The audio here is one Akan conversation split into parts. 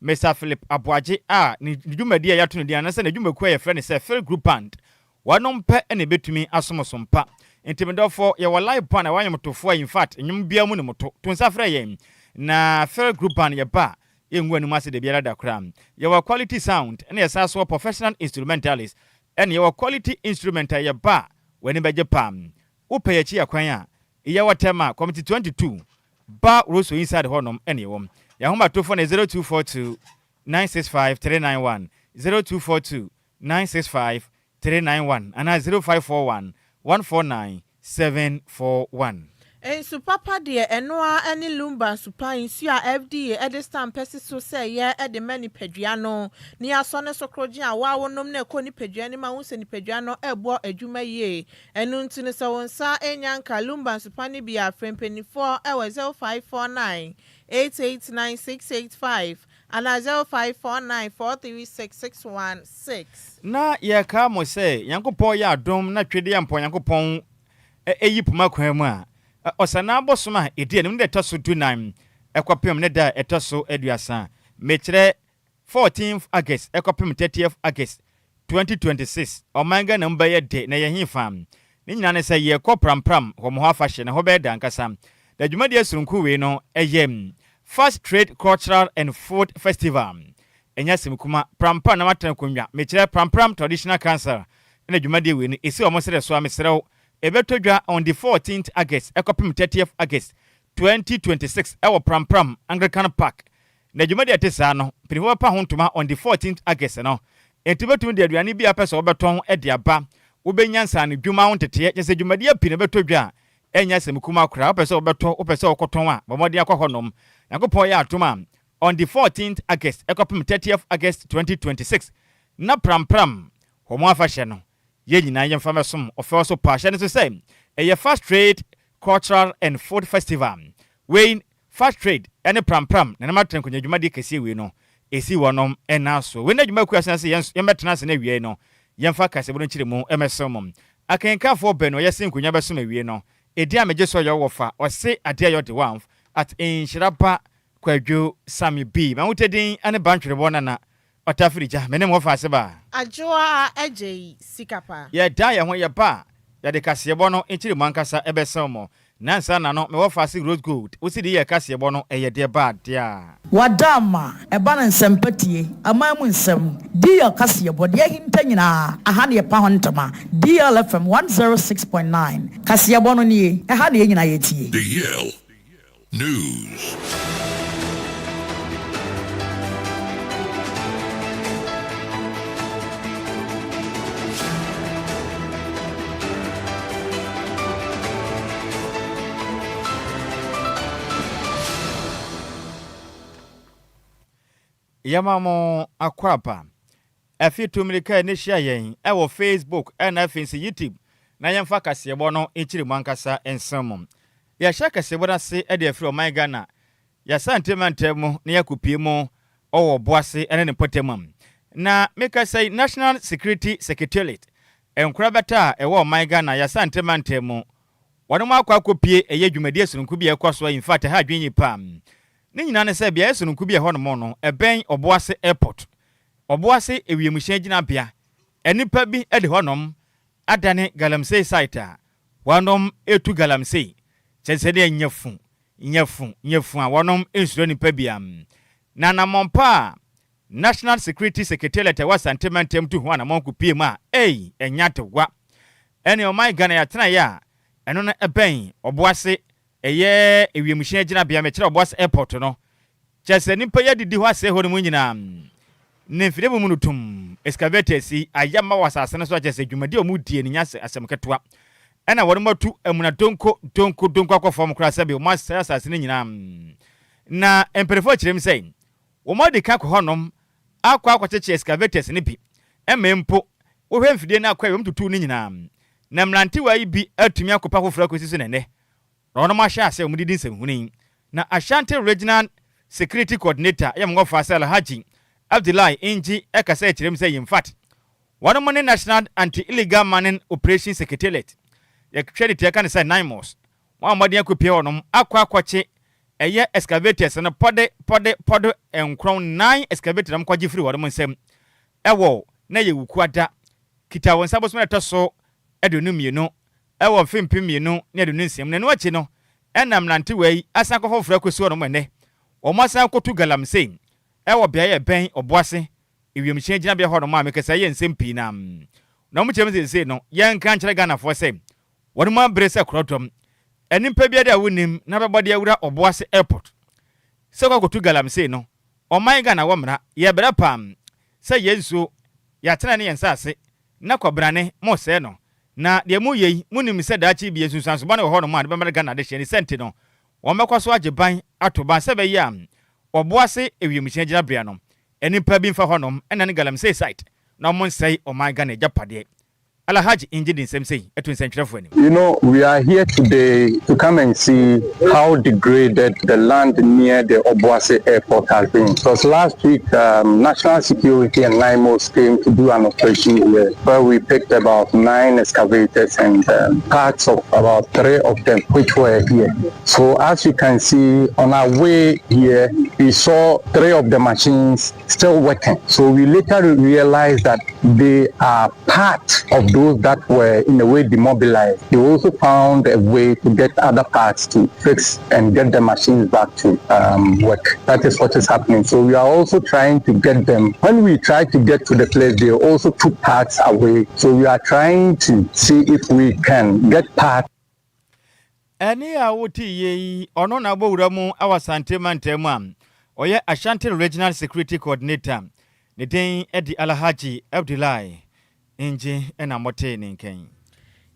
Mister Philip Aboagye a ne dwumadi a yɛato no din anaasɛ n'adwumakuo a yɛfrɛ no sɛ Phil Group Band, wɔnom pɛ na ɛbɛtumi asom so mpa. Nti me dɔfoɔ, yɛwɔ live band a ɛwɔ anwomtofoɔ a infact nnwom biara mu ne moto. To nsa frɛ yɛn na Phil Group Band yɛba a, yɛngu anim ase dabiara da koraa. Yɛwɔ quality sound ɛna yɛsan so wɔ professional instrumentalist ɛna yɛwɔ quality instrument a yɛba a w'ani bɛgye paa. Wopɛ yɛn akyi akwan a, yɛwɔ Tema, Committee 22, Bar Rosso inside hɔnom ɛna yɛwɔ. Yɛn ahomatofo no yɛ 0242 965 391, 0242 965 391 anaa 0541 149 741. Nsu papa deɛ ɛno ara ne Lumba nsu pa, nsuo a FDA de stamp asi so sɛ ɛyɛ de ma nipadua no, na yɛasɔ ne so korogyen a woa wonom na ɛkɔ nipadua no mu a wohu sɛ nipadua no rebɔ adwuma yie. Ɛno nti no sɛ wo nsa nnya nka Lumba nsu pa no bi a, frɛ mpanimfoɔ wɔ 0549 889 685 anaa 0549 436 616. Na yɛkaa mo sɛ, Nyankopɔn yɛ adom na Twedeɛ mpo Nyankopɔn yi poma kwan mu a, Ɔsanaa bosom a ɛdi anim ne da ɛtɔ so dunan kɔpem ne da a ɛtɔ so aduasa, mekyerɛ 14th August kɔpem 30th August 2026, ɔman Ghana mu bɛyɛ de na ɛyɛ hefa? Ne nyinaa ne sɛ yɛrekɔ Prampram hɔ mo hɔ afahyɛ na hɔ bɛyɛ dɛ ankasa. Na dwumadie soronko wei no ɛyɛ Fast Trade Cultural and Food Festival. Ɛnyɛ asɛm kuma, Prampram na matena akonnwa, mekyerɛ Prampram Traditional Council na dwumadie wei no ɛsi wɔn serɛ so a mesrɛ wo ɛbɛtɔ dwa on the 14th August ɛkɔpem 30th August 2026 ɛwɔ Prampram Anglican Park. Na dwumadie a ɛte saa no mpanyinfoɔ bɛpa ho ntoma on the 14th August no. Enti wobɛtumi de aduane bi a wopɛ sɛ wobɛtɔn de aba, wobɛnya nsaanodwuma ho nteteɛ, kyerɛ sɛ dwumadie pii na ɛbɛtɔ dwa a ɛnyɛ asɛm kumaa koraa. Wopɛ sɛ wobɛtɔ, wopɛ sɛ wokɔtɔn a, bɔ mmɔden akɔ hɔnom. Nyankopɔn yɛ adom a, on the 14th August ɛkɔpem 30th August 2026 na Prampram hɔ mo afahyɛ no, yɛn nyinaa yɛmfa mmɛsom ɔfɛw so pa. Hyɛ no nso sɛ ɛyɛ Fast Trade Cultural and Food Festival. Wei Fast Trade ne Prampram na nam atena nkonnwa dwumadie kɛseɛ wei no ɛsi wɔnom nan so. Wei ne adwumakuo a asena sɛ yɛmmɛtena ase na awiei no yɛmfa kaseɛbɔ no nkyerɛmu mmɛsom mo. Akenkanfoɔ baanu a yɛse nkonnwa bɛsom awie no, edin a megye so yɛ wɔfa ɔse adeɛ a yɔde wanf at nhyira ba Kwadwo Sammy B. M'ahotɛ din ne Bantwerebɔ Nana Ɔtafiri gya, me ne mo fa ase ba. Adwoa agyei sika pa. Yɛda yɛn ho yɛba a, yɛde kaseɛbɔ no nkyeremu ankasa bɛsɛw mo. Nansa na no, mewɔ fa ase rose gold, wo sidi yɛ kaseɛbɔ no, ɛyɛ deɛ ba deɛ a. Wada ama ɛba no nsɛmpa tie, aman mu nsɛm, DL kaseɛbɔ, deɛ ahinta nyinaa, aha na yɛpa ho ntama, DL FM 106.9, kaseɛbɔ no nie, ɛha na yɛn nyinaa yɛtie. DL News. Yɛma mo akwaaba. Afei tu mmirika ne hyia yɛn wɔ Facebook ɛna afei nso YouTube na yɛmfa kaseɛbɔ no nkyiri mu ankasa nsɛm mu. Yɛhyɛ kaseɛbɔ no ase de afiri ɔman Ghana, yɛasan mantam mu na yɛakɔpue mu wɔ Obuasi ne ne mpɔtam. Na mekasa yi, National Security Secretariat nkorabata a ɛwɔ ɔman Ghana, yɛasan mantam mu, wɔnom akɔ akɔpue ɛyɛ dwumadie sononko bi a ɛkɔ so a in fact ɛha adwene yie paa. Ne nyinaa ne sɛ beaeɛ sononko bi a ɛhɔ nom no, ɛbɛn Obuasi Airport, Obuasi ewiemhyɛn gyinabea, nnipa bi de hɔnom adane galamsey site a wɔnom etu galamsey, kyerɛ sɛ deɛ nyafu nyafu nyafu a wɔnom nsuro nipa bia. Na anammɔnpa a National Security Secretariat ɛwɔ Asante mantam tu ho anammɔn kɔpie mu a, ei, ɛnya adewa. Ɛne ɔman Ghana yɛatenaeɛ a ɛno no ɛbɛn Obuasi ɛyɛ ewiemhyɛn gyinabea, mekyerɛ Obuasi Airport no, kyerɛ sɛ nnipa yi adidi hɔ asɛe hɔ no mu nyinaa. Ne mfidie mu no tum excavators yi ayɛ ma wɔ asase no so, akyerɛ sɛ dwumadi a wɔn die no nya asɛm ketewa. Ɛna wɔn atu amuna donko donko donko akɔ fam koraa sɛbi wɔn asɛe asase no nyinaa. Na mpanimfoɔ kyerɛ mu sɛ wɔn adi ka kɔ hɔnom akɔ akɔkyekyɛ excavators no bi, ɛmɛ mpo wohwɛ mfidie no akɔ a wɔn tutu no nyinaa, na mmerantewa yi bi atumi akɔpa foforɔ akɔsi so nɛnɛ na wɔn ahyɛ ase a wɔn didi nsɛmhunu yi. Na Ashanti Regional Security Coordinator yɛ mngɔfa sɛ Alhaji Abdullahi Inji ɛkasa akyerɛ mu sɛ in fact wɔn mo ne National Anti-Illegal Mining Operation Secretariat, yɛhwɛ ne tia ka ne sɛ NAIMOS, wɔn a wɔde akɔpie hɔnom akɔ akɔkye. Ɛyɛ excavators no pɔde pɔde pɔde nkorɔn nnan excavator na wɔkɔgye firi wɔn nsam ɛwɔ na yɛ Wukuada Kitawonsa bosome a ɛtɔ so 22 ɛwɔ mfe 2026 mu. Na ɛno akyi no ɛna mmerantewa yi asan akɔ foforɔ akɔsi hɔ nom. Ɛnɛ wɔn asan akɔtu galamsey ɛwɔ beaeɛ a ɛbɛn Ɔboase ewiemhyɛn gyinabea hɔ nom a mekasa yɛ nsɛm pii na wɔn kyerɛ mu seesei no, yɛnka nkyerɛ Ghanafoɔ sɛ wɔn mu abere sɛ korɔdɔm nnipa biara a wonim na bɛbɔ de awura Ɔboase Airport sɛ kɔ akɔtu galamsey no. Ɔman Ghana wɔ mmara, yɛbrɛ pam sɛ yɛn nsuo yɛatena ne yɛn nsase na kɔbrane mo sɛɛ no, na deɛ mo yɛ yi, monim sɛ daakye bi nsunsuansobɔ no wɔ hɔnom a de bɛma Ghana de hyɛ ne sɛnti no, wɔn bɛkɔ so agye ban ato ban sɛ bɛyɛ a Ɔboase ewiemhyɛn gyinabea no, nnipa bi mfa hɔnom ɛna ne galamsey site na wɔn nsɛe ɔman Ghana agyapadeɛ. Alhaji Ngye di nsɛm sei ɛto nsɛntwerɛfoɔ anim. We are here today to come and see how degraded the land near the Obuasi Airport has been. Because last week, National Security and NAIMOS came to do an operation here where we picked about nine excavators and parts of about three of them which were here. So as you can see, on our way here, we saw three of the machines still working. So we later realized that they are part of those that were in a way demobilized. They also found a way to get other parts to fix and get the machines back to work. That is what is happening. So we are also trying to get them. When we try to get to the place, they also took parts away. So we are trying to see if we can get parts. Ɛne a wote yie yi, ɔno na abɔ wura mu awɔ Asante mantam a ɔyɛ Ashanti Regional Security Coordinator, ne din de Alhaji Abdullahi Ngye, ɛna mɔtee ne nkɛn.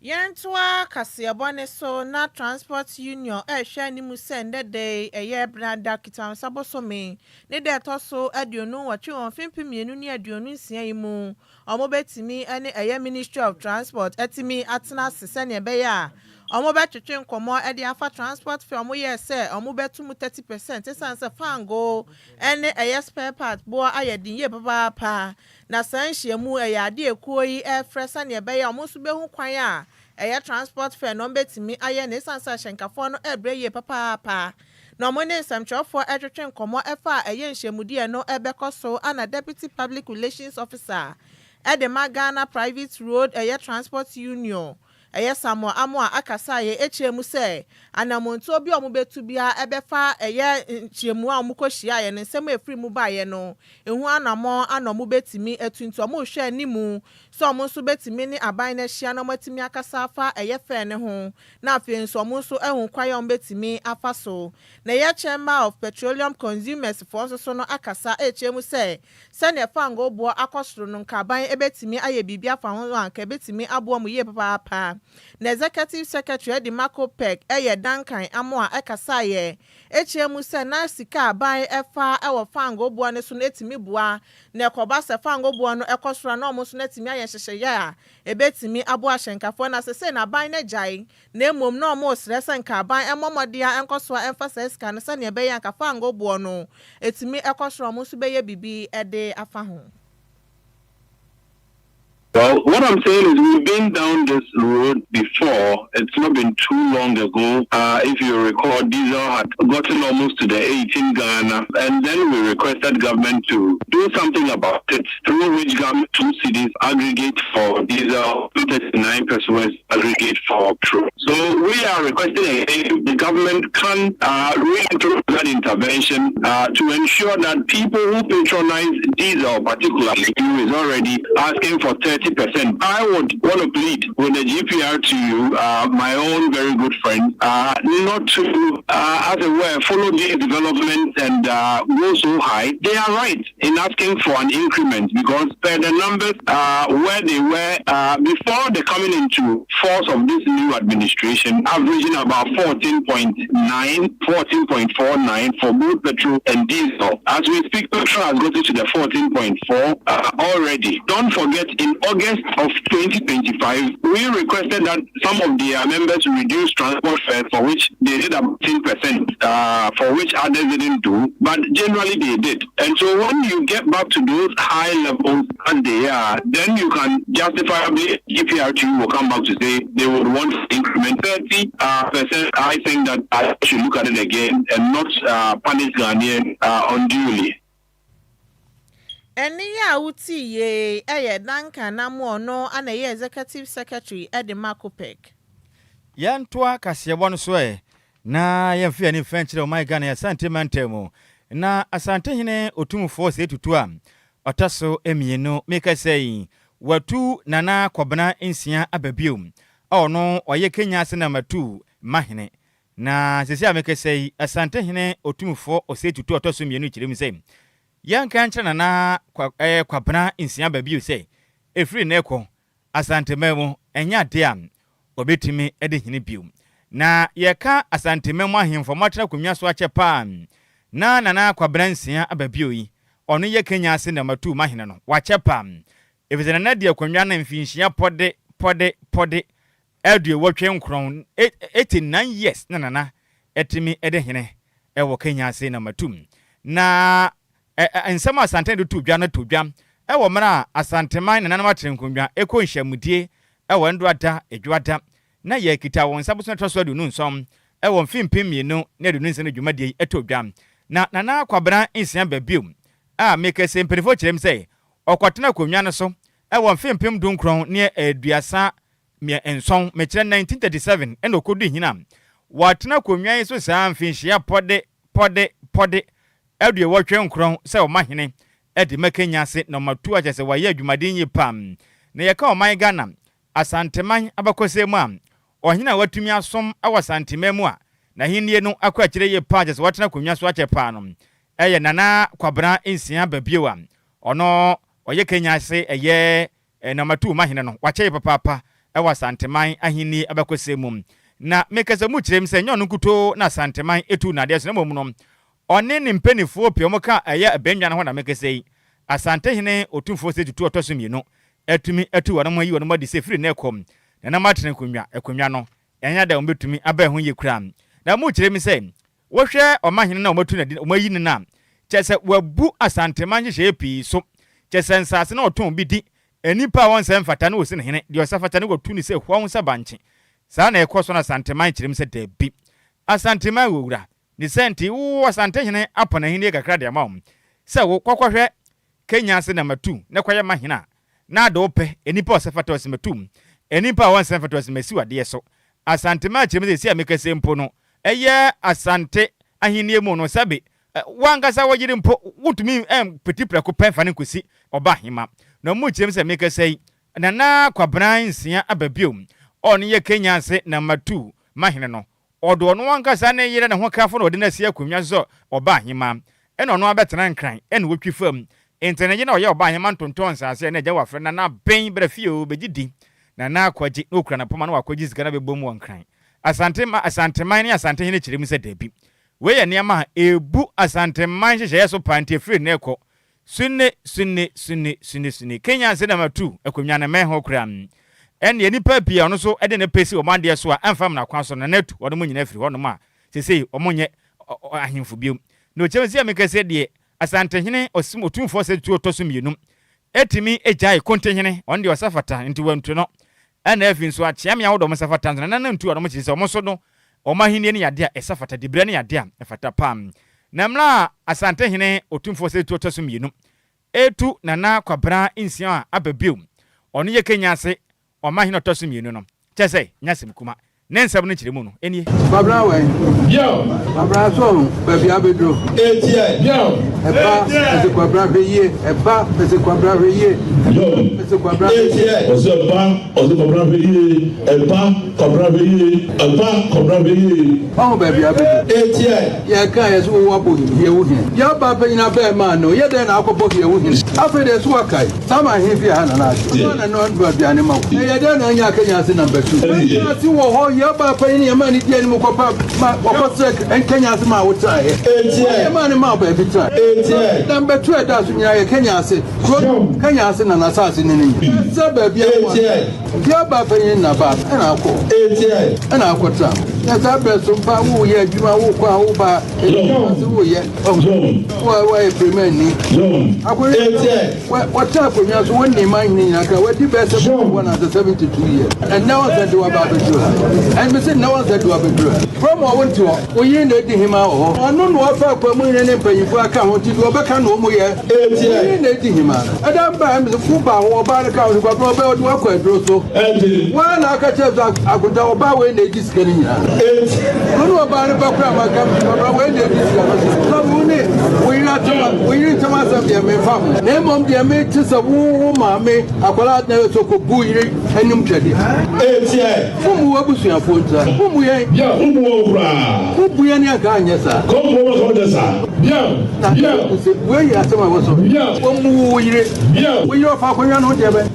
Yɛntoa kaseɛbɔ ne so na Transport Union ɛrehwɛ anim sɛ ndɛ de ɛyɛ Benada Kitawonsa bosome ne da ɛtɔ so 28 wɔ mfe 2026 yi mu, ɔmo bɛtumi ne ɛyɛ Ministry of Transport ɛtumi atena ase sɛnea ɛbɛyɛ a ɔmo bɛtwetwe nkɔmɔ ɛde afa transport fare ɔmo yɛ sɛ ɔmo bɛto mu 30%, esan sɛ fango ɛne ɛyɛ spare part boɔ ayɛ den yie papaapa. Na saa nhyiamu ɛyɛ ade ekuo yi ɛfrɛ sɛnea ɛbɛyɛ a ɔmo nso bɛhu kwan a ɛyɛ transport fare na ɔmo bɛtumi ayɛ na esan sɛ ahyɛnkafoɔ no ɛbrɛ yie papaapa. Na ɔmo ne nsɛmtwerɛfoɔ ɛtwetwe nkɔmɔ ɛfa a ɛyɛ nhyiamudeɛ no ɛbɛkɔ so ana Deputy Public Relations Officer ɛde ma Ghana Private Road ɛyɛ Transport Union, ɛyɛ Samuel Amoa, akasa yɛ ekyir mu sɛ anamontuo bi a wɔn bɛtu biara ɛbɛfa ɛyɛ nkyɛnmu a wɔn kɔ hyia yɛ ne nsɛm a efiri mu baayɛ no ehu anamɔ ana wɔn bɛtumi atu. Nti wɔn rehwɛ anim sɛ wɔn nso bɛtumi ne aban no ahyia na wɔn atumi akasa afa ɛyɛ fare ne ho, na afei nso wɔn nso ɛho kwan a wɔn bɛtumi afa so. Na ɛyɛ Chamber of Petroleum Consumers foɔ nso so no akasa ekyir mu sɛ sɛnea fango boɔ akɔ soro no, nka aban ebɛtumi ayɛ biribi afa ho a nka ebɛtumi aboa mu yie papaapa. Na Executive Secretary ɛde ma COPEC, ɛyɛ Duncan Amoa, ɛkasa yɛ ekyir mu sɛ na sika aban ɛfa ɛwɔ fango boɔ no so no etumi boa na ɛkɔba sɛ fango boɔ no ɛkɔ soro na ɔmo nso no etumi ayɛ nhyehyɛeɛ a ebetumi aboa ahyɛnkafoɔ. Na sese na aban no gyae, na emom na ɔmo srɛ sɛ nka aban ɛmmɔ mmɔden a ɛnkɔ so a ɛmfa saa sika no sɛnea ɛbɛyɛ anka fango boɔ no etumi ɛkɔ soro, ɔmo nso bɛyɛ biribi ɛde afa ho. Well, what I'm saying is we've been down this road before. It's not been too long ago. If you recall, diesel had gotten almost to the 18 Ghana, and then we requested government to do something about it, through which government 2 cedis aggregate for diesel, 39 pesewas aggregate for petrol. So we are requesting again the government can reintroduce that intervention to ensure that people who patronize diesel, particularly, who is already asking for 30%. I would want to plead with the GPRTU, my own very good friend, not to, as it were, follow these developments and go so high. They are right in asking for an increment because per the numbers where they were before the coming into force of this new administration, averaging about 14.9, 14.49 for both petrol and diesel. As we speak, petrol has gotten to the 14.4 already. Don't forget, in August, August of 2025, we requested that some of their members reduce transport fares, for which they did about 10%, for which others didn't do, but generally they did. And so when you get back to those high levels as they are, then you can justifiably, GPRTU will come back to say they would want to increment 30 percent. I think that I should look at it again and not punish Ghanaians unduly. Ɛne yi a wotii yie ɛyɛ Duncan Namoɔ no ana ɛyɛ Executive Secretary ɛde ma COPEC. Yɛntoa kaseɛbɔ no so ɛ na yɛmfa yɛne mfa nkyerɛ ɔman Ghana, Asante mantam mu na Asantehene Otumfoɔ Osei Tutu a ɔtɔ so mmienu, meka sɛ yi watu Nana Kɔbena Nsia aba biom a ɔno ɔyɛ Kenyase number 2 mahene. Na sɛsi a meka sɛ yi, Asantehene Otumfoɔ Osei Tutu a ɔtɔ so mmienu kyerɛ mu sɛ yɛnka nkyerɛ Nana Kwabena Nsia aba bio sɛ ɛfiri nnɛ kɔ Asanteman mu ɛnyɛ ade a wɔbɛtumi de hene bio. Na yɛka Asanteman mu ahemfo a akonnwa so akyɛ paa na Nana Kwabena Nsia aba bio yi, ɔno yɛ Kenyase number 2 mahene no, wakyɛ paa, ɛfiri sɛ Nana di akonnwa no mfinhyia pɔde pɔde pɔde 89, 89 years na Nana ɛtumi de hene ɛwɔ Kenyase number 2. Na nsɛm a Asante de to dwa no to dwa ɛwɔ mmerɛ a Asanteman nananom atene nkonnwa ɛkɔ nhyɛmudie ɛwɔ Ndoada Adwuada na yɛkita wɔn nsa bosom ɛtɔ so 27 ɛwɔ mfe 2026 no dwumadie yi ɛtɔ dwa. Na Nana Kwabena Nsia ba biom a meka sɛ mpanimfoɔ kyerɛ m sɛ ɔkɔtena akonnwa no so ɛwɔ mfe 1937, mekyerɛ 1937, ɛna ɔkɔdu hina wɔatena akonnwa yi so saa mfinhyia pɔde pɔde pɔde 89 sɛ ɔma hene ɛde ma Kenyase number 2, akyɛ sɛ wɔayɛ adwumaden yie pam. Na yɛka ɔman Ghana Asanteman abakɔsɛm mu a, ɔhene a watumi asom wɔ Asanteman mu a n'ahennie no akɔ akyerɛ yie paa, kyɛ sɛ watena akonnwa so akyɛ paa no, ɛyɛ Nana Kwabena Nsia Babio a ɔno ɔyɛ Kenyase ɛyɛ number 2 mahene no. Wakyɛ yie papaapa ɛwɔ Asanteman ahennie abakɔsɛm mu. Na mekasa mu kyerɛ m sɛ nyɛ ɔno nkutoo na Asanteman ɛtu nadeɛ so, na mmom no ɔne ne mpanimfoɔ pii ɔmo ka ɛyɛ abɛnwa no ho. Na mekasa yi, Asantehene Otumfoɔ Osei Tutu ɔtɔ so mmienu atumi atu wɔn ayi wɔn adi sɛ firi ne kɔm nanam atene akonnwa no ɛnyɛ dɛ wɔn bɛtumi aba ɛho yie koraa. Na mu kyerɛ mi sɛ wohwɛ ɔmahene na wɔatu n'adi, wɔn ayi no na kyɛ sɛ wabu Asanteman nhyehyɛeɛ pii so, kyɛ sɛ nsaase na ɔtɔn bi di nnipa a wɔn nsɛ mfata no, wɔsi ne hene deɛ ɔsɛ fata no, wɔtu ne sɛ hua ho sɛ bankye. Saa na ɛkɔ so no. Asanteman kyerɛ mu sɛ daabi, Asanteman wɔ wura ne sɛ nti wo Asantehene apɔ n'ahenni kakra de ama wo sɛ wo kɔkɔhwɛ Kenyase number 2 na kɔyɛ mahene a na ade wopɛ nnipa a ɔsɛ fata ɔsɛ matum, nnipa a wɔnsɛ mfata ɔsɛ masi wadeɛ so. Asanteman kyerɛ mu sɛ esi a mekasa mpo no, ɛyɛ Asante ahenni mu no, sɛbe wankasa wɔyere mpo wotumi mpeti prɛko pɛ mfa ne nkosi ɔba ahema. Na ɔmo kyerɛ mu sɛ mekasa yi, Nana Kwabena Nsia aba biom, ɔno yɛ Kenyase number 2 mahene no, ɔde ɔno ankasa ne yere ne ho kafo na ɔde no asi akonnwa so sɛ ɔba ahema, ɛna ɔno abɛtena Nkran ɛna wɔtwi fam. Nti ne yere na ɔyɛ ɔba ahema ntontɔn nsase ɛna agya wafrɛ Nana bɛn brɛ fie o bɛgye di. Nana akɔgye na okura ne poma na wakɔgye sika na bɛbɔ mu wɔ Nkran. Asante ma Asanteman ne Asantehene kyerɛ mu sɛ daabi, wei yɛ nneɛma a ebu Asanteman nhyehyɛeɛ so paa, nti efiri nnɛ kɔ sunne sunne sunne sunne sunne Kenyase number 2 akonnwa no mmɛn ho koraa. Ɛnneɛ nnipa pii a ɔno nso de ne pɛ si wɔn adeɛ so a ɛmfa mmara kwan so no, Nana atu wɔn nyinaa firi hɔnom a sesei wɔn nyɛ ahemfo bio. Na ɔkyerɛ mu sɛ mekasa deɛ, Asantehene Ɔsim Otumfoɔ Osei Tutu ɔtɔ so mmienu etumi gyae Kontehene, ɔno deɛ ɔsɛ fata nti wantu no. Ɛna afi nso Akyeame ahodoɔ ɔmo sɛ fata nso Nana ntu ɔno kyerɛ sɛ ɔmo nso no ɔmo ahenni no yɛ adeɛ a ɛsɛ fata, dibrɛ no yɛ adeɛ a ɛfata paa. Na mmerɛ a Asantehene Otumfoɔ Osei Tutu ɔtɔ so mmienu etu Nana Kwabena Nsia a aba bio, ɔno yɛ Kenyase ɔmahene ɔtɔ so mmienu no, kyɛ sɛ nyɛ asɛm kuma, ne nsɛm no nkyerɛmu no nie. Kwabena wɛn. Kwabena so baabi abɛduro. Ɛba ɛsɛ Kwabena hwɛ yie. Ɛba ɛsɛ Kwabena hwɛ yie. Ɛsɛ Kwabena hwɛ yie. Ɔsɛ ɛba, ɔsɛ Kwabena hwɛ yie. Ɛba, Kwabena hwɛ yie. Ɛba, Kwabena hwɛ yie. Ɔho baabi abɛduro. Yɛka yɛ so wowɔ abɔ hie wo hene. Yɛba panyin abɛɛ maa no yɛ dɛn na akɔbɔ hie wo hene. Afei deɛ so wakae. Sama ahemfie ha na n'ase. Ɔno na no aduane ma wo. Ɛyɛ dɛn na anya Kenyase number 2. Kenyase wɔ hɔ, yɛba panyin yɛ maa ne di anim kɔpa ma wɔkɔsrɛ Kenyase ma wo tenaeɛ. Yɛ maa ne ma wo baabi tenaeɛ. Na mbɛto ɛda so nyinaa yɛ Kenya ase kuro Kenya ase na n'asase ne ne nyinaa sɛ baabi a wɔn nti aba panyin na ba ɛna akɔ ɛna akɔtena na saa bɛrɛ so mpa woyɛ adwuma wokɔ a woba ase woyɛ wɔyɛ pirimani akɔyɛ wɔtena akonnwa so wɔn nneɛma nyina nyinaa kra wɔadi bɛyɛ sɛ 172 years. Ɛnnɛ wɔn sɛ de waba abɛduru ha. Ɛnmi sɛ nnɛ wɔn sɛ de wabɛduru ha. Kurom wɔ wɔn ti hɔ. Oyi na edi hema wɔ hɔ. Ɔno na ɔfa akwa mu hene ne mpanyinfoɔ aka ho nti deɛ ɔbɛka na wɔn yɛ. Oyi na edi hema. Ɛda mba ɛmi sɛ ko ba ho ɔbaa no ka ho kwabena ɔbɛ ɔde wakɔ aduro so. Wɔn na aka kyerɛ sɛ akonta ɔbaa wei na edi sika no nyinaa. Wɔn ɔbaa no ba kura ma ka kwabena wei na edi sika no. Sɛ wo ne wo yere atɛm wo yere ntɛm asɛm deɛ mefa ho. Na mmom deɛ mete sɛ wo wo maame akwadaa na yɛ sɛ kɔ bu yere anim twɛdeɛ. Wommu w'abusuafoɔ ntira. Wommu yɛn. Wommu wɔn koraa. Wobu yɛn anka anyɛ saa. Kɔmfoɔ ma kɔm nyɛ saa. Na sɛ wei yɛ asɛm a ɛwɔ so. Wommu wo yere. Wo yere ɔfa akonnwa no ho deɛ bɛn?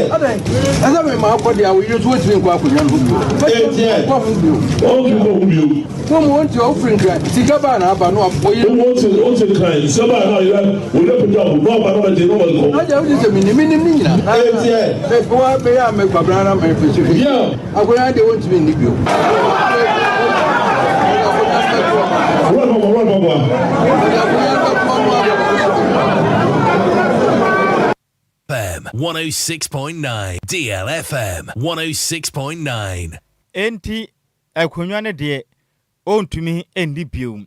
Adɛn? Ɛsɛ me ma akɔ deɛ a wo yere nso wɔntumi nkɔ akonnwa no ho bio. Nkɔ ho bio. Ɔntumi nkɔ ho bio. Wo mu wonte hɔ wofiri Nkran sika baa na aba no wo yere. Wo mu wonte wonte Nkran sika baa na ɔyere wo yere pagya wo na ɔba na ɔbɛgye na ɔbɛkɔ. Agya wogye sɛ menim menim ne nyina. Ɛnteɛ. Me boa meyɛ a me kwabena na me pese hwɛ. Akonnwa deɛ wontumi nni bio. Wura bɔbɔ wura bɔbɔ. FM 106.9 DLFM 106.9. Enti Akonnwa no deɛ, ɔntumi nni bio.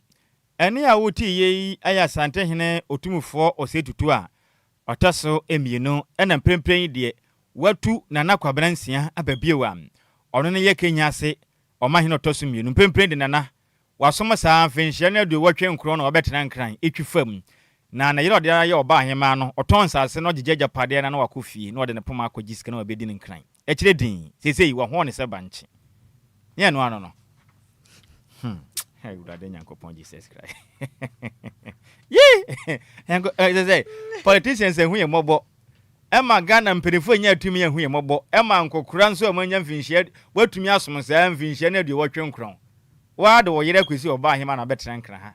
Ɛnne a woteeɛ yi yɛ Asantehene Otumfoɔ Osei Tutu a ɔtɔ so mmienu na mprempren yi deɛ watu Nana Kwabena Nsia aba bio a ɔno no yɛ Kenya ase ɔmanhene ɔtɔ so mmienu. Mprempren de Nana wasom saa mfenhyia no aduowɔtwe nkron na wabɛtena Nkran Etwi fam na ne yere a ɔde ayɛ ɔbaahemaa no ɔtɔn nsase na ɔgyegye agyapadeɛ na na wakɔ fie na ɔde ne poma akɔgye sika na wabɛdi no Nkran. Akyire dinn, seesei wɔhoɔ no sɛ bankye. Ne ɛno ano no. Hmm. Awurade Nyankopɔn Jesus Christ. Yee! Ɛsɛ sɛ politicians ahu yɛn mmɔbɔ. Ɛma Ghana mpanimfoɔ anya atumi ahu yɛn mmɔbɔ. Ɛma nkɔkora nso a wɔanya mfinhyia wɔatumi asom saa mfinhyia no 89. Woa de wo yere akɔsi ɔbaa ahema na abɛtena nkra ha.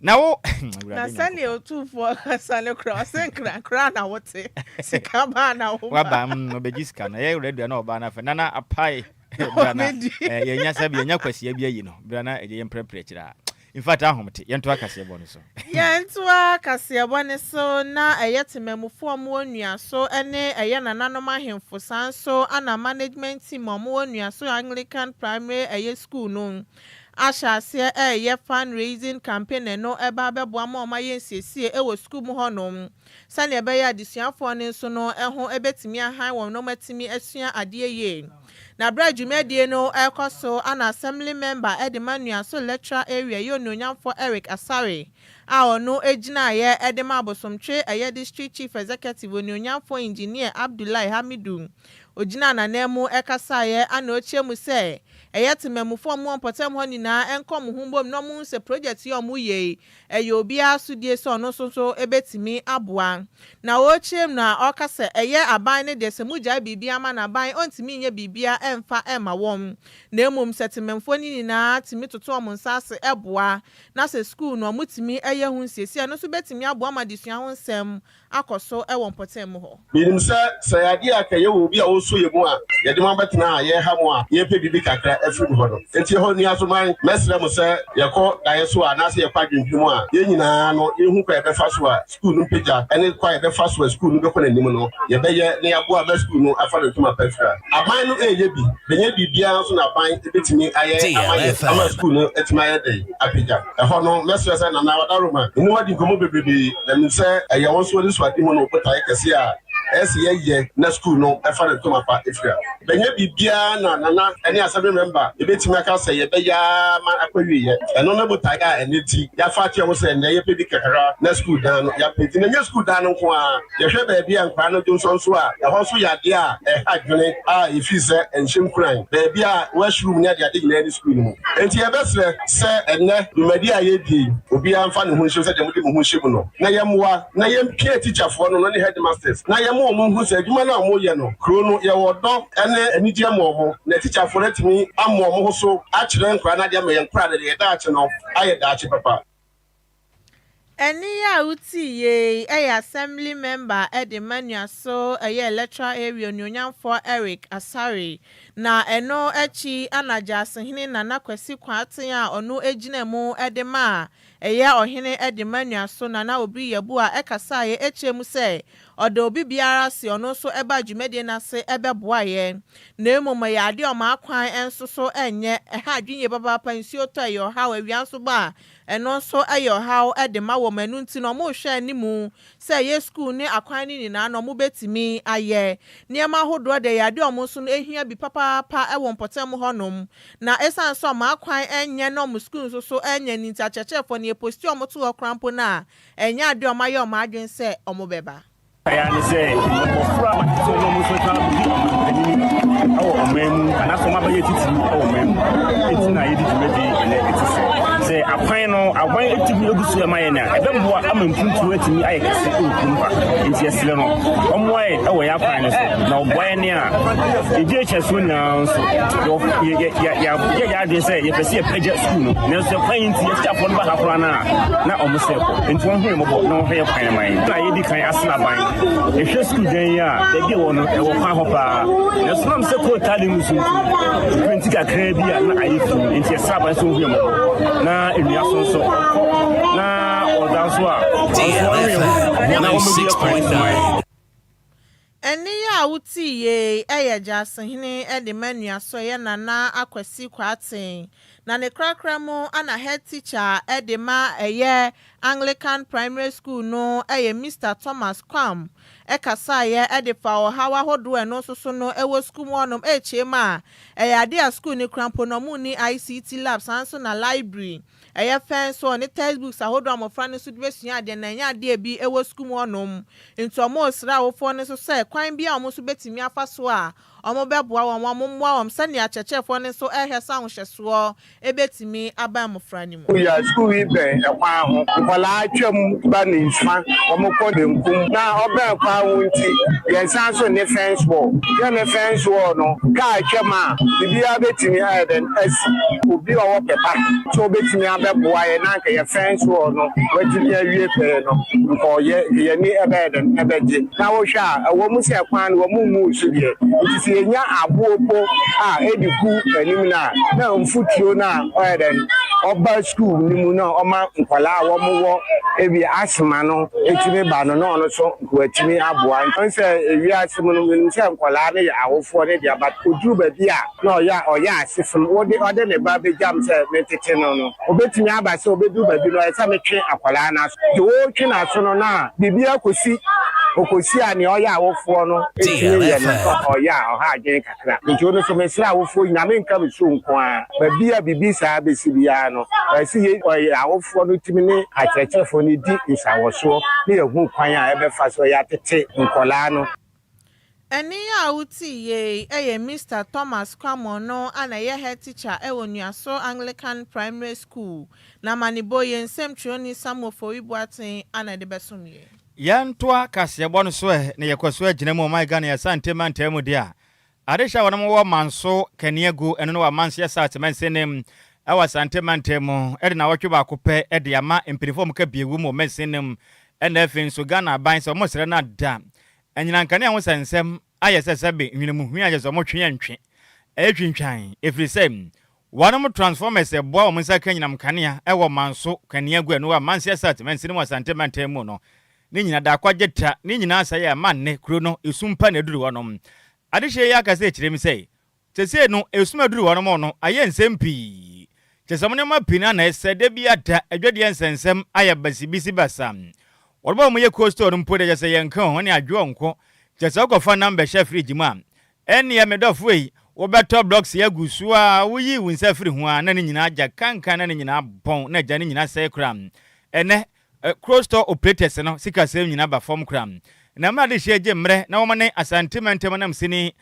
Na wo Na sɛdeɛ otumfoɔ kasa no koraa, ɔse nkra koraa na wote, sika baa na woba. Waba ɔbɛgye sika no, ɛyɛ radio na ɔbaa no afɛ, nana apae bra na yɛnya sɛ yɛnya kwasia bi ayi no, bra na ɛgye yɛn prɛprɛ akyire a. In fact ahom te, yɛntoa kaseɛbɔ no so. Yɛntoa kaseɛbɔ no so, na ɛyɛ temamufoɔ a wɔwɔ Nnuaso ne ɛyɛ nananom ahemfo saa nso na management team a wɔwɔ Nnuaso Anglican Primary ɛyɛ school no ahyɛ aseɛ reyɛ fund raising campaign ɛno ɛba abɛboa ma wɔayɛ nsiesie wɔ sukuu mu hɔ nom sɛdeɛ ɛbɛyɛ a adesuafoɔ no nso no ho bɛtumi ahan wɔn na wɔatumi asua adeɛ yie. Na berɛ a dwumadie no rekɔ so ana Assembly member de ma Nnuaso Electoral Area yɛ Onuonyamfoɔ Eric Asare a ɔno gyinaeɛ de ma Abosomtwe ɛyɛ District Chief Executive Onuonyamfoɔ Engineer Abdullahi Hamidu Ogyinaa n'ananmu kasaeɛ ana ɔkyerɛ mu sɛ ɛyɛ temammufoɔ a wɔwɔ mpɔtam hɔ nyinaa nkɔ wɔn ho mbom na wɔnhu sɛ project yi a wɔyɛ yi ɛyɛ obiara asodie sɛ ɔno nso nso bɛtumi aboa. Na ɔrekyerɛ mu no a ɔreka sɛ ɛyɛ aban no deɛ sɛ mogyae biribiara ma no aban ɔntumi nyɛ biribiara mfa mma wɔn na mmom sɛ temammufoɔ no nyinaa tumi toto wɔn nsa ase boa na sɛ sukuu no wɔtumi yɛ ho nsiesie a ɛno nso bɛtumi aboa ma adesua ho nsɛm akɔ so wɔ mpɔtam mu hɔ. Menim sɛ, sɛ ɛyɛ adeɛ a anka yɛwɔ obi a ɔsɔ yɛn mu a, yɛde mo abɛtena ha, yɛreha mo a, yɛrepɛ biribi kakra afiri mo hɔ no. Enti ɛhɔ, nnuasoman, mɛsrɛ mo sɛ yɛkɔ daeɛ so a, anaasɛ yɛkɔ adwendwene mu a, yɛn nyinaa no, yɛnhu kwan a yɛbɛfa so a sukuu no mpagya ne kwan a yɛbɛfa so a sukuu no bɛkɔ n'anim no, yɛbɛyɛ na yɛaboa ama sukuu no afa ne ntoma pa afira. Aban no reyɛ bi, bɛnyɛ biribiara nso na aban bɛtumi ayɛ ama yɛn ama sukuu no atumi ayɛ dɛn? Apagya. Ɛhɔ no, mɛsrɛ sɛ Nana Wadaroma ne wo adi nkɔmmɔ bebrebe, na menim sɛ ɛyɛ wo nso w'anisoadehu ne wo botaeɛ kɛseɛ a ɛyɛ sɛ yɛyɛ na sukuu no fa ne ntoma pa fira. Bɛnyɛ biribiara na Nana ne Assembly Member yɛbɛtumi aka sɛ yɛbɛyɛ ara ma akɔ awieɛ. Ɛno ne botaeɛ a ɛnnɛ nti yɛafa ato yɛn ho sɛ ɛnnɛ yɛpɛ bi kakra na sukuu dan no yɛapɛ nti. Na ɛnyɛ sukuu dan no nko ara, yɛhwɛ baabi a nkwadaa no dwonsɔ nso a, ɛhɔ nso yɛ adeɛ a ɛha adwene a yɛfii sɛ ɛnhyɛ nkuran. Baabi a washroom ne adeade nyinaa nni sukuu no mu. Enti yɛbɛsrɛ sɛ ɛnnɛ dwumadi a yɛredi yi, obiara mfa ne ho nhyɛ mu sɛdeɛ mode mo ho hyɛ mu no, na yɛmmoa na yɛmpia atikyafoɔ no ne headmasters na yɛma wɔn nhu sɛ adwuma no a wɔreyɛ no, kuro no, yɛwɔ ɔdɔ ne anigyeɛ ma wɔn, na atikyafoɔ no atumi ama wɔn ho so akyerɛ nkwadaa no adeɛ ama yɛn nkwadaa no deɛ, yɛn daakye no ayɛ daakye papa. Ɛnne yi a wotii yei yɛ Assembly Member de ma Nuaso ɛyɛ Electoral Area Onuonyamfoɔ Eric Asare. Na ɛno akyi na Gyasehene Nana Kwasi Kwarteng a ɔno gyina mu de ma ɛyɛ ɔhene de ma Nuaso Nana Obiri Yeboah kasaeɛ kyerɛ mu sɛ ɔda obi biara ase ɔno nso baa dwumadie no ase bɛboaeɛ. Na mmom ɛyɛ adeɛ a ɔmaa kwan nso so nyɛ ɛha adwene yie papaapa, nsuo tɔ ɛyɛ ɔhaw, awia nso bɔ a Ɛno nso yɛ ɔhaw de ma wɔn, ɛno nti no wɔrehwɛ anim sɛ ɛyɛ sukuu ne akwan no nyinaa no wɔbɛtumi ayɛ. Nneɛma ahodoɔ deɛ ɛyɛ adeɛ a wɔn nso no ɛhia bi papaapa wɔ mpɔtam hɔnom. Na ɛsiane sɛ wɔn akwan nyɛ na wɔn sukuu nso so nyɛ no nti akyerɛkyerɛfoɔ no yɛposti wɔn to hɔ koraa mpo no a, ɛnyɛ adeɛ a wɔayɛ wɔn adwene sɛ wɔbɛba. Ɛyɛ ne sɛ mmɔfra a wɔatete wɔn a wɔn nso ka di ɔmanpanyin wɔ ɔman mu anaasɛ wɔn abɛyɛ titiriw wɔ ɔman mu eti na yɛdi dwumadi ɛnɛ eti sɛ sɛ akwan no aban etumi egu so ɛma yɛn a ɛbɛboa ama mpuntuo atumi ayɛ kɛse wɔ kurom ha nti yɛsrɛ no ɔmmoa yɛn wɔ yɛn akwan no so na ɔboa yɛn a yɛgye akyɛsoɔ nyinaa nso yɛ yɛ adwene sɛ yɛpɛ sɛ yɛpɛgya sukuu no nanso ɛkwan yi nti yɛtikyafoɔ no ba ha koraa no a na ɔmo sɛ kɔ nti wɔn ho yɛ mmɔbɔ na wɔhwɛ yɛ kwan ma yɛn na yɛdi kan asena ban ɛhwɛ sukuu dan yi a baabi ɛwɔ no ɛwɔ kwan hɔ paa nanso nam sɛ kɔɔ taade mu so nti penti kakraa bi a na ayɛ fi nti yɛsra aban sɛ ɔhu yɛ mmɔbɔ na nnua so nso ɔkɔ na ɔda nso a ɔnso ɔho yɛ mmɔbɔ na wɔmmɛbu yɛ kwan so ma yɛn. Ɛnne yi a wotee yei yɛ Gyasehene de ma Nuasoɛeɛ Nana Akwasi Kwarteng, na ne korakora mu na Head Teacher de ma ɛyɛ Anglican Primary School no yɛ Mister Thomas Kwam kasaeɛ de faa ɔhaw ahodoɔ a ɛno nso so no wɔ sukuu mu hɔnom rekyerɛ mu a ɛyɛ adeɛ a sukuu no kura mpo no wɔnni ICT lab saa nso na library Ɛyɛ fɛ nso, ɔne textbooks ahodoɔ a mmɔfra no nso de bɛsua adeɛ na ɛnyɛ adeɛ a ebi wɔ sukuu mu hɔnom. Nti wɔresrɛ awofoɔ no nso sɛ kwan biara a wɔn nso bɛtumi afa so a wɔbɛboa wɔn, wɔmmoa wɔn sɛdeɛ akyerɛkyerɛfoɔ no nso rehwɛ sɛ ahohyɛsoɔ bɛtumi aba mmɔfra no mu. Yɛ sukuu yi bɛn ɛkwan ho. Nkwadaa twam ba nifa, wɔkɔ benkum. Na ɔbɛn kwan ho nti, yɛnsan nso nne fence wall. Yɛnne fence wall no, kaa twam a, biribiara bɛtumi ayɛ dɛn asi. Obi a ɔwɔ pɛ pa sɛ ɔbɛtumi abɛboa yɛn na anka yɛ fence wall no watumi awie pɛɛ no, nka ɔyɛ, nka yɛn ani bɛyɛ dɛn? Ɛbɛgye. Na wohwɛ a, ɛwɔ mu sɛ kwan no wɔn mmuu so deɛ, nti sɛ yɛnya aboɔ mpo a ɛde gu anim no a, na mfuturo no a ɔyɛ dɛn? Ɔba sukuu no mu na ɔma nkwadaa a wɔwɔ ebi asthma no tumi ba no, na ɔno nso nka watumi aboa. Nti sɛ ewiase mu no, menim sɛ nkwadaa no yɛ awofoɔ no dea, but ɔduru baabi a na ɔyɛ ɔyɛ ase fam, wode ɔde ne ba bɛgyam sɛ mentete no no, obetumi aba sɛ obedu baabi no, ɛsɛ sɛ metwe akwadaa no aso. Nti wotwe n'aso no na biribi akosi, okosi a nea ɔyɛ awofoɔ no tumi yɛ no nso ɔyɛ a ɔha adwene kakra. Nti wo no nso mesrɛ awofoɔ nyinaa, menka me sukuu nko ara, baabi a biribi saa bɛsi biara no, ɛsɛ sɛ yɛ ɔyɛ awofoɔ no tumi ne akyerɛkyerɛfoɔ no di nsawɔsoɔ na yɛhu kwan a ɛbɛfa so yɛatete nkwadaa no. Ɛnne a wotee yei yɛ Mister Thomas Kwamon no a na ɛyɛ head teacher wɔ Nuaso Anglican Primary School. Na amanebɔ yi, nsɛmtwerɛni Samuel Ofori Boateng a na ɛde bɛsom yɛn. Yɛntoa kaseɛbɔ no so ɛ na yɛkɔ so agyina mu ɔman Ghana Asante mantam mu deɛ a adehyɛ a wɔnom wɔ Manso Kaniagu ɛno ne wɔ Amanseɛ South mansini ɛwɔ Asante mantam mu ɛde nawɔtwe baako pɛ de ama mpanyinfoɔ a wɔka bie wɔ mu wɔ mansini mu ɛna afei nso Ghana aban sɛ wɔn srɛ no ada Anyina nkanea ho sɛ nsɛm ayɛ sɛ sɛbe nhwenemuhwia a kyerɛ sɛ wɔtwe yɛ ntwe, ɛyɛ twintwan, ɛfiri sɛ wɔnom transformers ɛboa wɔn nsa ka anyinam nkanea ɛwɔ Manso, Kaniagu, Anuwa, Mansi Asat, Mansini mu Asante mantam mu no ne nyina Daakwa Gyeta ne nyinaa asɛe a ɛma nnɛ kuro no esum pa na aduru hɔnom. Adehyeɛ yi aka sɛ kyerɛ mu sɛ Seesei no, esum aduru wɔn no ayɛ nsɛm pii. Kyerɛ sɛ, wɔn nneɛma pii no ara na ɛsɛ da bi ada, adwadeɛ nsɛnsɛm ayɛ basibisibasa. Wɔn a wɔyɛ cold store no mpo deɛ, kyerɛ sɛ yɛnka o, wɔne adwoɔ nko. Kyerɛ sɛ wokɔfa nam bɛhyɛ fridge mu a, ɛnneɛ me dɔfo ei, wobɛtɔ blocks agu so a, woyi wo nsa firi ho a, na ne nyinaa agya kankan, na ne nyinaa bɔn, na agya ne nyinaa sɛe koraa. Ɛnnɛ, Cold store operators no sikasɛm nyinaa ba fam koraa. Na mmerɛ adehyeɛ gye mmerɛ na wɔn ne Asante mantam anamsini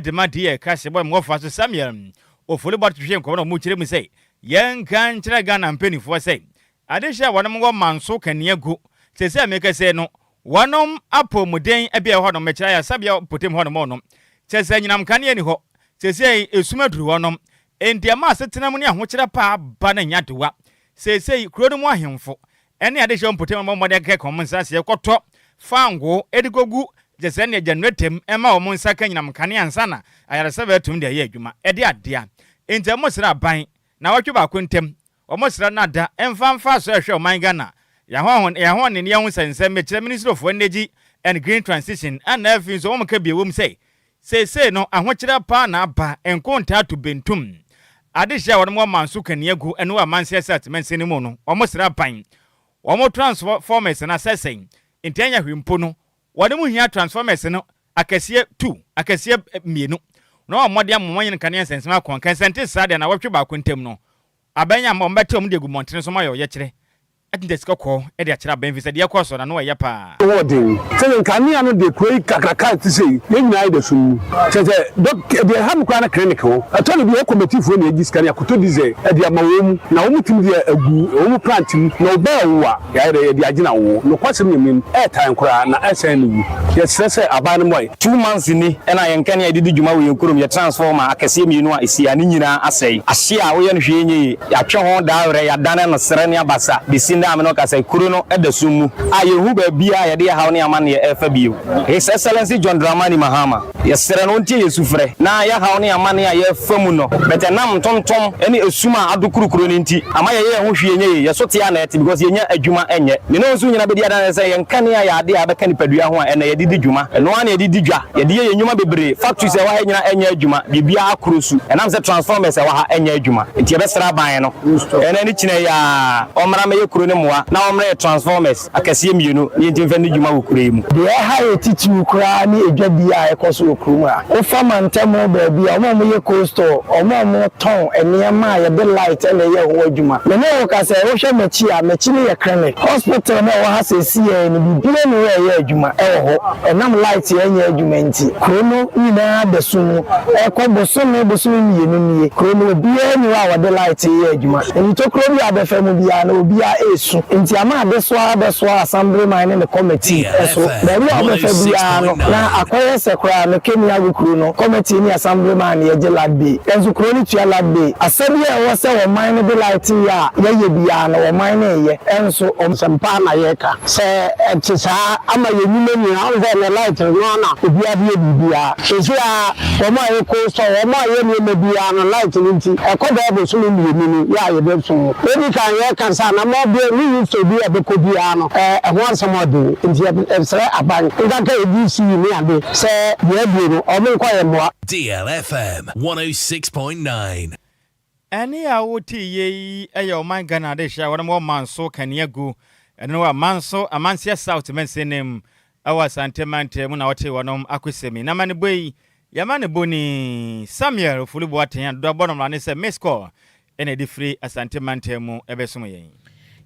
de ma deɛ ɛka hyɛ bɔ wɔfa so Samuel Ofori Boateng twetwe nkɔmmɔ na wɔkyerɛ mu sɛ yɛnka nkyerɛ Ghana mpaninfoɔ sɛ adehyeɛ a wɔnom wɔ Manso Kaniago seesei a mekasa yi no wɔnom apɔmuden bea ɛwɔ hɔnom mekyerɛ ayaresabea mpɔtam hɔnom no kyerɛ sɛ anyinam nkanea nni hɔ seesei esum aduru hɔnom enti ɛma asetena mu ne ahokyerɛ paa ba no nyɛ adewa. Seesei kuro no mu ahemfo ne adehyeɛ mpɔtam a wɔmmɔ mmɔden akeka wɔn nsa ase kɔtɔ fangoo de kɔgu kyɛ sɛ nea generator mu ma wɔn nsa ka anyinam nkanea ansa na ayaresabea atumi de ayɛ adwuma. Ɛde adea nti a wɔsrɛ aban naawɔtwe baako ntam wɔsrɛ no ada mfa mfa so ɛhwɛ ɔman Ghana yɛn ahoɔden ne yɛn ho nsɛnsɛm mekyerɛ Ministry of Energy and Green Transition ɛna afei nso wɔka bio wom sɛ seesei no ahokyerɛ paa na aba nkontaa to bentum adehyeɛ a wɔn wɔ manso kaniagu ɛne wɔ amanseɛ sat mansini mu no wɔsrɛ aban wɔn transformers no asɛsɛe nti ɛnyɛ hwee mpo no Wɔde mo hia transformers no akɛseɛ tu, akɛseɛ mmienu, na wɔn mmɔden ama wɔanyini nkanea nsɛnsɛm akɔ nka. Sɛ ɛnte saa deɛ, nnawɔtwe baako ntam no, abɛn ama wɔbɛte wɔn de agu mmɔntene so ma ayɛ ɔyɛkyerɛ, atinta sika kɔkɔɔ de akyerɛ abɛn, ɛfiri sɛ deɛ ɛkɔ so no, ano ɛyɛ paa. Ho ɔden. Sɛdeɛ nkanea no deɛ kuro yi kakraka a ɛte sei, yɛn nyinaa yɛ da sum mu. Kyerɛ sɛ, dɔk, deɛ ɛha me koraa ne clinic hɔ. Ɛtɔ da bi a, yɛ kɔmɛtifoɔ na yɛgye sika no, yɛakɔtɔ diesel de ama wɔn, na wɔtumi de agu wɔn plant mu, na ɔbaa awu a, Yɛayɛ dɛ yɛde agyina wo. Nokwasɛm nyame mu, ɛɛtan koraa na ɛsɛn ne wu. Yɛsrɛ sɛ aban no mmoa yɛn. 2 months ni na yɛn nkanea a yɛde di dwuma wɔ yɛn kurom, yɛ transformer akɛseɛ mmienu a ɛsi ha, ne nyinaa asɛe. Ahye a woyɛ no hwee nyɛ yie. Yɛatwe ho daa werɛ, yɛadane no serɛ ne abasa. Bɛsi nnɛ a me ne wo kasa yi, kuro no da sum mu a yɛnhu baabiara a yɛde yɛn haw ne amanneɛ refa bio. His Excellency John Dramani Mahama, yɛsrɛ no ɔntie yɛn sufrɛ na yɛn haw ne amanneɛ a yɛrefa mu no, but ɛnam ntontom ne esum a ado kurukuro no nti, ama yɛyɛ yɛn ho hwee nyɛ yie. Yɛso te a na ɛte because yɛnnya adwuma nyɛ. Me ne wo nso nyina bɛdi adanseɛ sɛ yɛn nkanea yɛ adeɛ a ɛbɛka nipadua ho a ɛnnɛ yɛde di dwuma. Ɛno ara na yɛde di dwa. Yɛde yɛ yɛn nnwuma bebree. Factories a ɛwɔ ha nyina nyɛ adwuma. Biribiara akoro su ɛnam sɛ transformers a ɛwɔ ha nyɛ adwuma nti. Yɛbɛsrɛ aban no ɛnnɛ ne kyina yi ara ɔmmra mmɛyɛ kuro no mmoa na ɔmmrɛ yɛ transformers. Akɛseɛ mmienu ne yɛntumi mfa nni dwuma wɔ kuro yi mu. Deɛ ɛha yɛ titiriw koraa ne adwadie a ɛkɔ so wɔ kurom ha. Wofa mantam hɔ baabi a, wɔn a wɔyɛ cold store, wɔn a wɔtɔn nneɛma a yɛde light na ɛyɛ ho adwuma. Me ne wo kasa yi, wohwɛ m'akyi a, m'akyi no yɛ clinic. Hospital no a ɛwɔ ha seesei yi no, biribiara nni hɔ a ɛyɛ adwuma wɔ hɔ. Ɛnam light a ɛnyɛ adwuma nti, kuro no nyinaa da sum mu. Ɛrekɔ bosome, bosome mmienu nie, kuro no obiara nni hɔ a wɔde light reyɛ adwuma. Ntokuro bi a wobɛfa mu biara no, obiara resu. Nti ama adesoa abɛsoa Assemblyman ne ne kɔmɛtii so. Baabi a wobɛfa biara no, na akɔyɛ sɛ koraa no Kemiago kuro no kɔmɛtii ne Assemblyman na yɛgye light bill. Nanso kuro no tua light bill. Asɛdeɛ a ɛwɔ sɛ ɔman no de light yɛ a yɛyɛ biara no, ɔman no reyɛ. Nso. Asɛmpa na yɛreka. Sɛ ɛte saa ama yɛn nnwuma nyinaa, wohu sɛ ɛnnɛ light no ara na obiara de yɛ biribiara. Seesei ara wɔn a ɛyɛ cold store, wɔn a ɛyɛ nneɛma biara no, light no nti, ɛkɔ bɛyɛ bosome mmienu ni yɛ a yɛbɛso ho. Edi kan yɛreka sɛ anammɔn biara, new youth store bi a ɛbɛkɔ biara no, ɛho asɛm ɔden. Nti yɛsrɛ aban, nkanka ADC ne ade, sɛ deɛ aduro no, wɔnkɔ yɛn mmoa. DLFM 106.9. Ɛnne a wote yie yi yɛ ɔman Ghana adehyeɛ a wɔnom wɔ Manso Kaniagu, ɛno no wɔ Manso Amanseɛ South mansini mu wɔ Asante mantam mu na wɔte wɔnom akosɛm yi. Na amanebɔ yi yɛ amanebɔni Samuel Ofori Boateng a dodoɔ abɔ no mmara ne sɛ Miss Call na ɛde firi Asante mantam mu ɛbɛsom yɛn.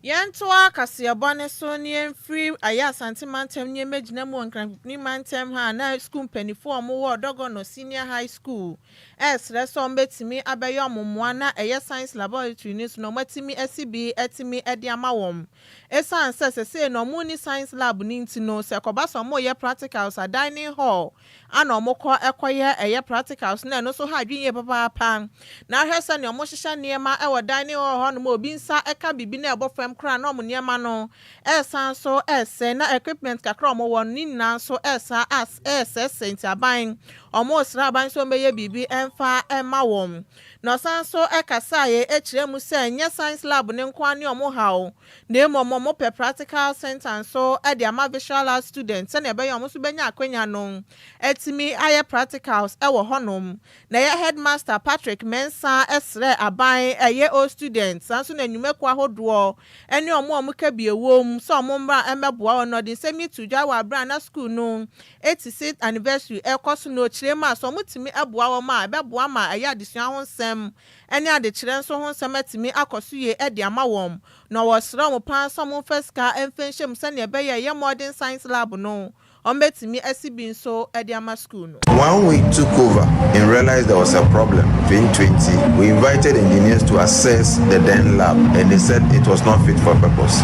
Yɛntoa kaseɛbɔ no so na yɛmfiri Ayɛ Asante mantam na yɛmmɛgyina mu wɔ Nkrampipini mantam ha a na sukuu mpaninfoɔ a wɔwɔ Dɔgɔnɔ Senior High School resrɛ sɛ wɔbɛtumi abɛyɛ wɔn mmoa na ɛyɛ science laboratory no nso na wɔatumi asi bi atumi de ama wɔn. Ɛsiane sɛ sɛsei no wɔnni science lab no nti no, sɛ ɛkɔba sɛ wɔreyɛ practicals a dining hall ana wɔkɔ kɔyɛ ɛyɛ practicals no a ɛno nso ha adwene yie papaapa. Na ahwɛ sɛnea wɔhyehyɛ nneɛma wɔ dining hall hɔnom a obi nsa ka biribi na ɛbɔ fam koraa na wɔn nneɛma no resan nso resɛe na equipment kakra a wɔwɔ no ne nyinaa nso resan resɛesɛe nti aban wɔresrɛ aban sɛ wɔmmɛyɛ biribi mfa mma wɔn. Na ɔsan nso kasaeɛ kyerɛɛ mu sɛ ɛnyɛ science lab no nko ara ne wɔn haw na mmom wɔpɛ practical centre nso de ama visual arts students sɛnea ɛbɛyɛ a wɔn nso bɛnya akwanya no atumi ayɛ practicals wɔ hɔnom. Na ɛyɛ Headmaster Patrick Mensah srɛɛ aban, ɛyɛ old students, saa nso na nnwumakuo ahodoɔ ne wɔn a wɔka bi wom sɛ wɔmmra mmɛboa wɔn. Na ɔde nsɛm yi too dwa wɔ aberɛ a na sukuu no 86th anniversary rekɔ so na ɔkyerɛ mu a sɛ wɔtumi boa wɔn a, ɛbɛboa ma ɛyɛ adesua ho nsɛm ne adekyerɛ nso ho nsɛm atumi akɔ so yie de ama wɔn. Na wɔsrɛ wɔn pa ara sɛ wɔmfa sika mfa nhyɛ mu sɛdeɛ ɛbɛyɛ a ɛyɛ modern science lab no wɔbɛtumi asi bi nso de ama sukuu no. When we took over and realized there was a problem, 2020, we invited engineers to assess the then lab and they said it was not fit for purpose.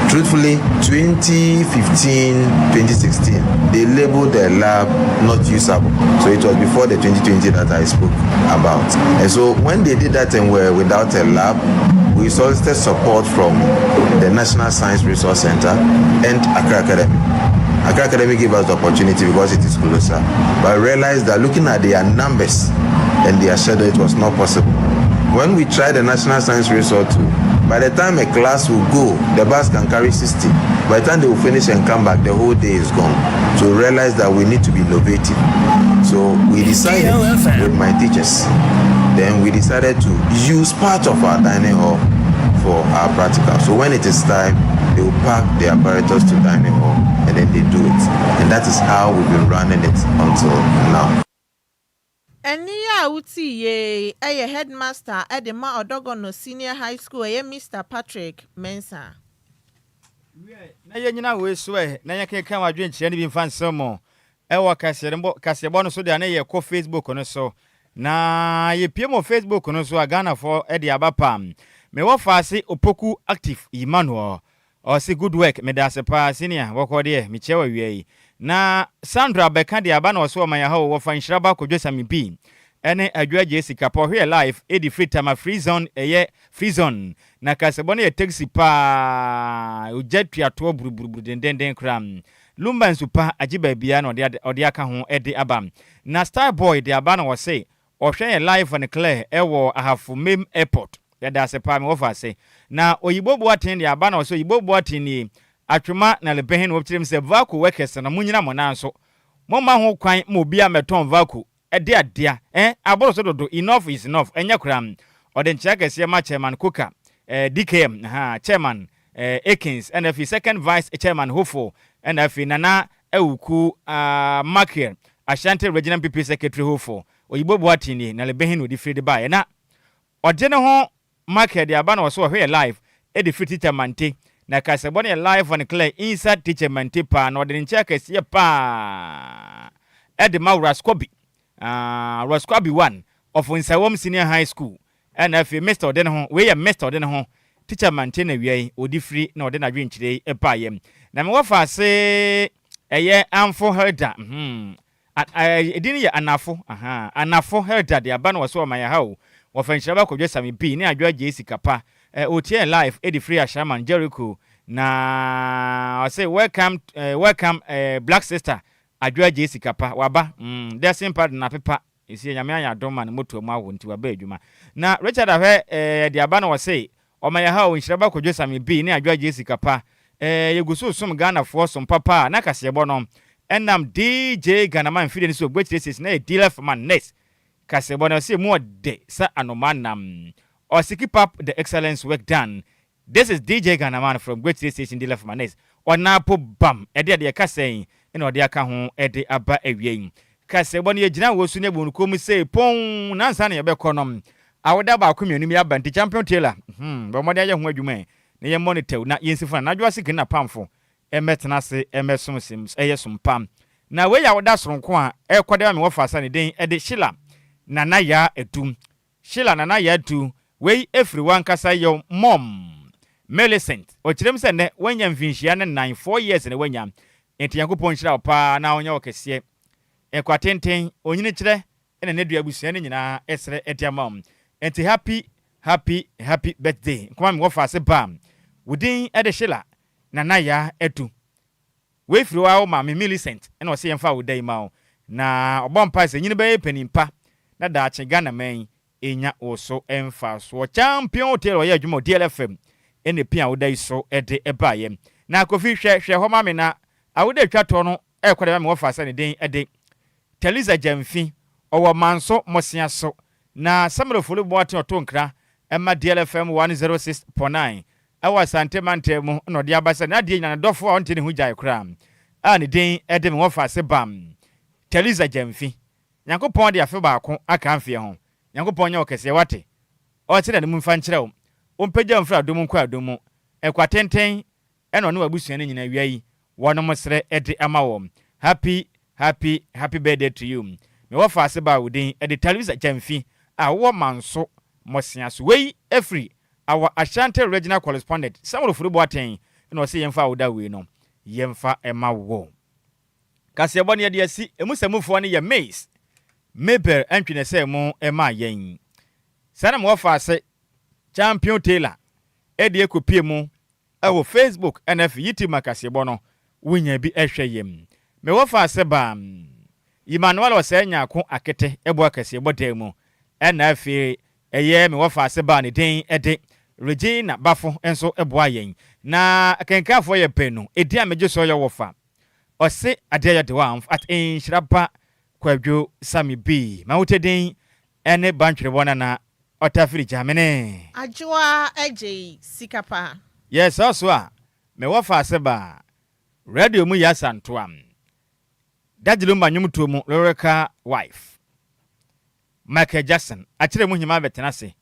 Truthfully, 2015, 2016, they labeled the lab not usable. So it was before the 2020 that I spoke about. And so when they did that and were without a lab, We solicited support from the National Science Resource Center and Accra Academy. Accra Academy gave us the opportunity because it is closer. But I realized that looking at their numbers and their schedule, it was not possible. When we tried the National Science Resource too, by the time a class will go, the bus can carry 60. By the time they will finish and come back, the whole day is gone. So we realized that we need to be innovative. So we decided with my teachers, then we decided to use part of our dining hall for our practical. So when it is time, they will pack the apparatus to dining hall and then they do it. And that is how we've been running it until now. Ɛnne a wotii yei yɛ Headmaster de ma Odorgonno Senior High School ɛyɛ Mister Patrick Mensah. Wiɛ, na yɛnnyina wei so ɛ, na yɛnkenkan w'adwenkyerɛ no bi mfa nsɛm mu wɔ kaseɛbɔ no so de a na yɛkɔ Facebook no so. Na yɛpue mu wɔ Facebook no so a, Ghanafoɔ de aba pa. Mewɔ Faase Opoku Active Emmanuel, ɔse good work, medaase paa senior, bɔkɔɔ deɛ, mekyia wo awia yi. Na Sandra bɛka de aba na ɔse ɔman yɛ ha o, wɔfa Nhyira ba Kwadwo Sami bi ɛne Adwo Agyei Sika pa, ɔhwɛ yɛ live ɛdi firi Tama free zone, ɛyɛ free zone, na kaseɛbɔ no yɛ taxi paa, ogya tua toɔ buruburuburu dendenden koraa. Lumba nsu pa agye baabiara na ɔde ɔde aka ho de aba. Na Star Boy de aba na ɔse ɔhwɛ yɛn live and clear ɛwɔ Ahafo Mem Airport. Yɛda ase paa me wɔfa ase. Na Oyibo Boateng de aba na ɔse Oyibo Boateng nie, Atwema na Lebehe na wɔkyerɛ mu sɛ Vaco workers no monyina mo nan so. Momma ho kwan ma obiara mmɛtɔn Vaco. Ɛde adea eh aboro so dodo enough is enough ɛnyɛ koraa ɔde nkyea kɛseɛ ma chairman Coker eh DKM ahaa chairman eh Akins ɛna afei second vice chairman Hofo ɛna afei Nana Awuku ah Makir Ashanti regional NPP secretary Hofo Oyibo Boateng nie na Lebehin na ɔde firi de baeɛ na Ɔgye ne ho Michael de aba na ɔso ɔhwɛ yɛ live de firi teacher Mante na kasɛbɔ no yɛ live and clear inside teacher Mante paa na ɔde ne nkyɛ akɛseɛ paa de ma Rascobi ah Rascobi one of Nsawam Senior High School ɛna afei Mister ɔde ne ho wei yɛ Mister ɔde ne ho teacher Mante na awia yi ɔde firi na ɔde n'adwenkyerɛ yi baeɛ na mewɔ faase ɛyɛ Amfo Hilda hmm A eh, edin no yɛ Anafo, ahaa, Anafo Hilda de aba na wɔso ɔman aha o. Wɔfa nhyira ba Kwadwo Same B ne Adwoa Gyei Sika Pa. Eh, otie yɛn live edi firi Ashaiman, Jericho. Na ɔse welcome, eh, welcome, eh, Black Sister Adwoa Gyei Sika Pa. Waba, mm, Dɛsen pa de n'apepa. Esi Nyame ayɛ adom ma ne motoa mu awo nti waba adwuma. Na Richard Ahwɛ, eh, de aba na ɔse Ɔma yɛ ha o, Nhyira ba Kwadwo Same B ne Adwoa Gyesi Kapa eh, yɛgu so resom Ghanafoɔ som papa a na kaseɛbɔ no ɛnam DJ Ghanaman mfidie no so Oguakyire station na yɛ dealer for man next kaseɛbɔ no ɔse emu ɔdɛ sɛ anomaa nam ɔse keep up the excellence work done this is DJ Ghanaman from Guakyire station dealer for man next Ɔnaapo bam ɛde adeɛ kasa yi na ɔde aka ho de aba awia yi kaseɛbɔ no yɛgyina wɔ su ne abunukuo mu sei pon nansa na yɛbɛkɔ no Awoda baako mmienu bi aba nti Champion Taylor hmm bɔ mmɔden ayɛ ho adwuma ɛ na yɛmmɔ no tɛw na yɛnsi fo na anadwo ase kiri na pamfo mmɛtena ase mmɛsom sem ɛyɛ som pa. Na wei yɛ awoda soronko a ɛrekɔ de ma me wɔfa asa ne din de Sheila Nana Yaa Adu. Sheila Nana Yaa Adu wei ɛfiri w'ankasa your mom Millicent. Ɔkyerɛ mu sɛ nnɛ wanya mfinhyia ne nan, 4 years na wanya nti Nyankopɔn nhyira wo paa na ɔnyɛ wo kɛseɛ. Nkwa tenten, onyini kyerɛ ɛna ne dua abusua no nyinaa ɛsrɛ ɛde ama wo nti happy happy happy birthday nkɔma me wɔfa ase ba wo din ɛde Sheila Nana Yaa Adu wei firi hɔ a wo maame Millicent ɛna ɔsɛ yɛmfa wo da yi ma wo na ɔbɔ mpae sɛ nyini bɛyɛ panin pa na daakye Ghana man yi ɛnya wo so mfasoɔ. Champion Taylor ɔyɛ adwuma wɔ DLFM ɛna pia wo da yi so ɛde ɛbaeɛ na Kofi hwɛ hwɛ hɔ ma me na awoda atwa toɔ no ɛrekɔ de ma me wɔfa sɛ ne din ɛde Theresa Gyamfi, ɔwɔ Manso Mmosea so, na Samuel Ofori Boateng ɔto nkra ma DLFM 106.9 wɔ Asante mantam mu na ɔde aba sɛ n'adeɛ nyinaa ne dɔfo a ɔnte ne ho gyae koraa a ne din de me wɔfa ase bam Theresa Gyamfi. Nyankopɔn de afe baako aka mfeɛ ho. Nyankopɔn nyɛ wo kɛseɛ wate. Ɔte n'anim mfa nkyerɛ wo. Ɔmpagya wo mfiri adom mu nkɔ adom mu. Nkwa tenten ɛna ɔne w'abusua no nyinaa awia yi wɔnom srɛ de ama wɔ. Happy happy happy birthday to you. Me wɔfa ase baa wo din de Theresa Gyamfi a wowɔ Manso Mmosea so. Wei firi our Ashanti Regional Correspondent Samuel Ofori Boateng na ɔse yɛmfa awoda wei no yɛmfa ma wo. Kaseɛbɔ no yɛde asi emu sɛmufoɔ no yɛ Miss Mabel Antwi na ɛsɛɛ mo maa yɛn. Saa na me wɔfa ase Champion Taylor. de akɔpue mu wɔ Facebook ɛna afei YouTube ma kaseɛbɔ no wonya bi hwɛ yam. Me wɔfa ase ba Emmanuel Osei Nyarko Akete boa kaseɛbɔ dan mu ɛna afei ɛyɛ me wɔfa ase ba a ne din de Regina Bafo nso boa yɛn. Na akenkanfoɔ yɛ baanu, edin a megye soɔ yɛ wɔfa Ɔse adeɛ yɛ de wa at nhyira ba Kwadwo Sammy B. M'ahotɛ din ne Bantwerewɔ Nana Ɔtafiri Gyamene. Adwoa agyei sika paa. Yɛ saa so a, me wɔfa ase ba radio mu yɛ asantoa. Daddy Lumba nnwomtoɔ mu lyrical wife. Michael Jackson akyerɛ mu hima bɛtena ase.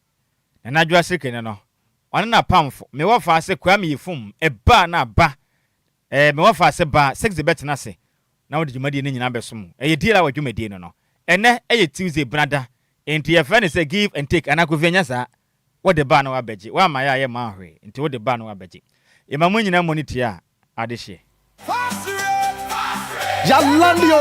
Nana Adwoa Sirikani no, ɔne n'apamfo, me wɔfa ase Kwame Yefum, ɛbaa na aba Eh, me wɔfa ase ba sexy bɛtena ase na wɔde dwumadie no nyinaa bɛso mo. Ɛyɛ deal a wɔ dwumadie no no. Ɛnɛ ɛyɛ Tuesday benada, enti yɛfrɛ no sɛ give and take anaa Kofi ɛnyɛ saa? Wode ba na wabɛgye, woamma yɛ a yɛmma wo hwee, nti wode ba na wabɛgye. Yɛma mo nyinaa mmɔ no tia adehyeɛ. Yalandi o.